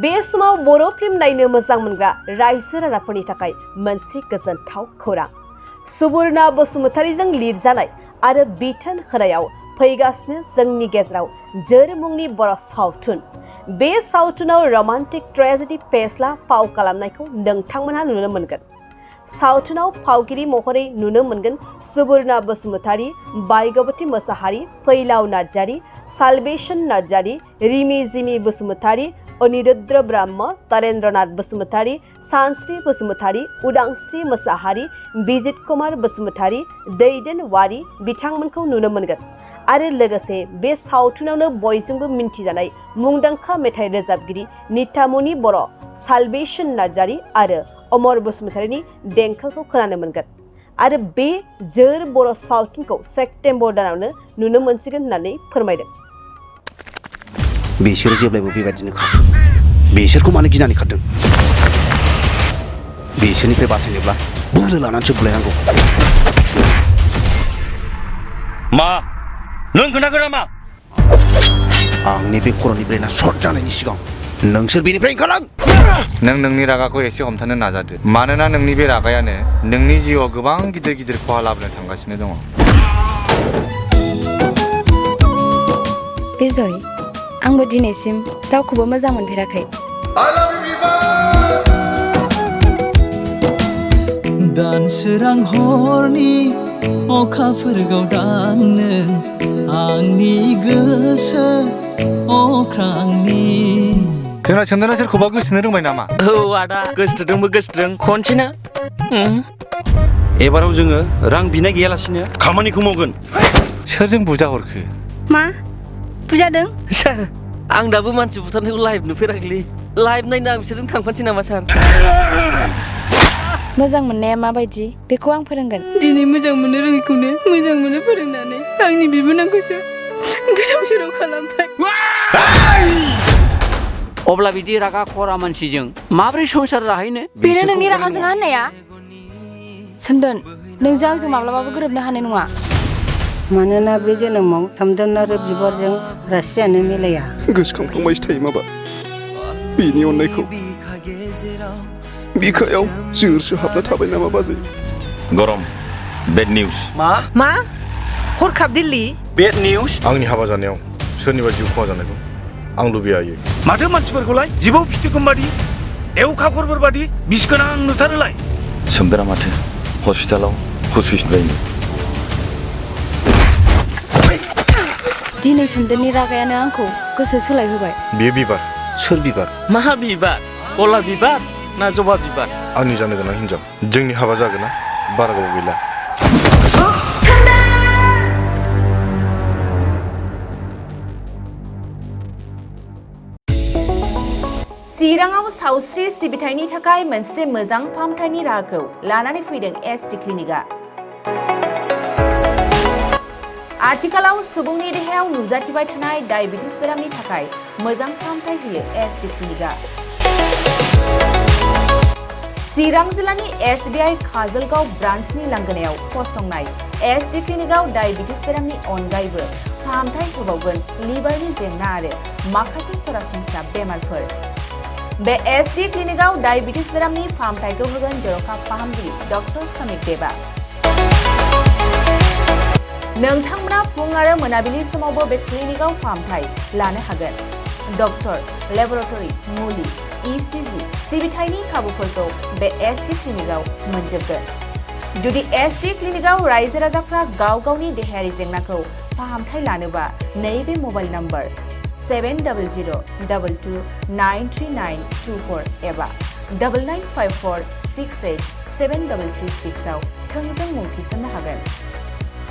बे समाव बर' फिल्म नायनो मोजां मोनग्रा रायजो राजाफोरनि थाखाय मोनसे गोजोनथाव खौरां। सुबुर्णा बसुमतारीजों लिरजानाय आरो बिथोन होनायाव फैगासिनो जोंनि गेजेराव जोर मुंनि बर' सावथुन। बे सावथुनाव रमान्टिक ट्रेजेडी फेस्ला फाव खालामनायखौ नोंथांमोनहा नुनो मोनगोन। सावथुनाव फावगिरि महरै नुनो मोनगोन सुबुर्णा बसुमतारी, भार्गवती मोसाहारी, फैलाव नार्जारी, सालवेसन नार्जारी, रिमि जिमि बसुमतारी, अनिरुद्र ब्रह्म, तरेन्द्रनाथ बसुमतारी, सानस्रि बसुमतारी, उदांस्रि मोसाहारी, बिजित कुमार बसुमतारी, दैदेन वारी बिथांमोनखौ नुनो मोनगोन। आरो लोगोसे बे सावथुनावनो बयजोंबो मिन्थिजानाय मुंदांखा मेथाइ रोजाबगिरि नितामुनि बर', सालवेसन नार्जारी आरो अमर बसुमतारीनि देंखोखौ खोनानो मोनगोन। आरो बे जोर बर' सावथुनखौ सेप्तेम्बर दानावनो नुनो मोनसिगोन होननानै फोरमायदों। बिसोर जेब्लायबो बेबायदिनो खारो। बिसोरखौ मानो गिनानै खारदों? बिसोरनिफ्राय बासायनोब्ला बोलो लानानैसो बुलायनांगौ। मा नों खोनागोन नामा? आंनि बे खर'नि ब्रेना सर्ट जानायनि सिगां नोंसोर बेनिफ्राय ओंखारलां। नों नोंनि रागाखौ एसे हमथानो नाजादो, मानोना नोंनि बे रागायानो नोंनि जिउआव गोबां गिदिर गिदिर खहा लाबोनो थांगासिनो दङ। बिजय, आंबो दिनैसिम रावखौबो मोजां मोनफेराखै। दान सोरां हरनि अखाफोर गावदांनो आंनि गोसो अख्रांनि। जोंना चन्दना सोरखौबा गोसोनो रोंबाय नामा? औ आदा, गोसोथोदोंबो गोसोथोदों खनसेना। एबाराव जोङो रां बिनाय गैयालासिनो खामानिखौ मावगोन। सोरजों बुजा हरखो? मा बुजादों? सार, आं दाबो मानसि बुथारनायखौ लाइभ नुफेराखैलै। लाइभ नायनो आं बिसोरजों थांफानोसै नामा सार? मोजां मोननाया माबायदि बेखौ आं फोरोंगोन। दिनै मोजां मोननो रोङैखौनो मोजां मोनो फोरोंनानै आंनि बिबोनांखौसो गोदाव सोराव खालामबाय। अब्ला बिदि रागा खरा मानसिजों माब्रै संसार जाहैनो? बेनो नोंनि रागा जोङा होननाया? सोमदोन, नोंजों आंजों माब्लाबाबो गोरोबनो हानाय नङा। मानोना बे जोनोमाव थामदोन आरो बिबारजों रासियानो मिलाया। गोसोखांफ्लांबायसो थायो माबा बिनि अननायखौ। बिखायाव जोरसो हाबना थाबाय नामा बाजै? गरम बेड निउज। मा हरखाब दिल्ली? Bed news. आंनि हाबा जानायाव सोरनिबा जिउ खहा जानायखौ आं लुबैयायो। माथो मानसिफोरखौलाय जिबौ फिथिगम बादि एवखाखरफोर बादि बिस गोनां नुथारोलाय? सोमदोना माथो हस्पिटालाव हुस-हुसनिफ्रायनो। दिनै सोमदोननि रागायानो आंखौ गोसो सोलायहोबाय। बेयो बिबार। सोर बिबार? मा बिबार? गलाप बिबार ना जबा बिबार? आंनि जानो गोनां हिनजाव। जोंनि हाबा जागोना बारा गोबाव गैला। चिराङाव सावस्रि सिबिथायनि थाखाय मोनसे मोजां फाहामथायनि राहाखौ लानानै फैदों एसटि क्लिनिकआ। आथिखालाव सुबुंनि देहायाव नुजाथिबाय थानाय डायबिटिस बेरामनि थाखाय मोजां फाहामथाय होयो एसटि क्लिनिकआ। चिरां जिल्लानि SBI काजलगाव ब्रान्चनि लांगोनायाव फसंनाय एसटि क्लिनिकआव डायबिटिस बेरामनि अनगायैबो फाहामथाय होबावगोन लिभारनि जेंना आरो माखासे सरासनस्रा बेमारफोर। बे एसटि क्लिनिकआव डायबिटिस बेरामनि फाहामथायखौ होगोन जर'खा फाहामगिरि डक्टर समिक देबा। नोंथांमोना फुं आरो मोनाबिलि समावबो बे क्लिनिकआव फाहामथाय लानो हागोन। डक्टर, लेबरेटरि, मुलि, ECG सिबिथायनि खाबुफोरखौ बे एसटि क्लिनिकआव मोनजोबगोन। जुदि एसटि क्लिनिकआव रायजो राजाफ्रा गाव गावनि देहायारि जेंनाखौ फाहामथाय लानोबा नैबे मबाइल नम्बर 7002293924 एबा 9954687226 आव थोंजों मुं थिसननो हागोन।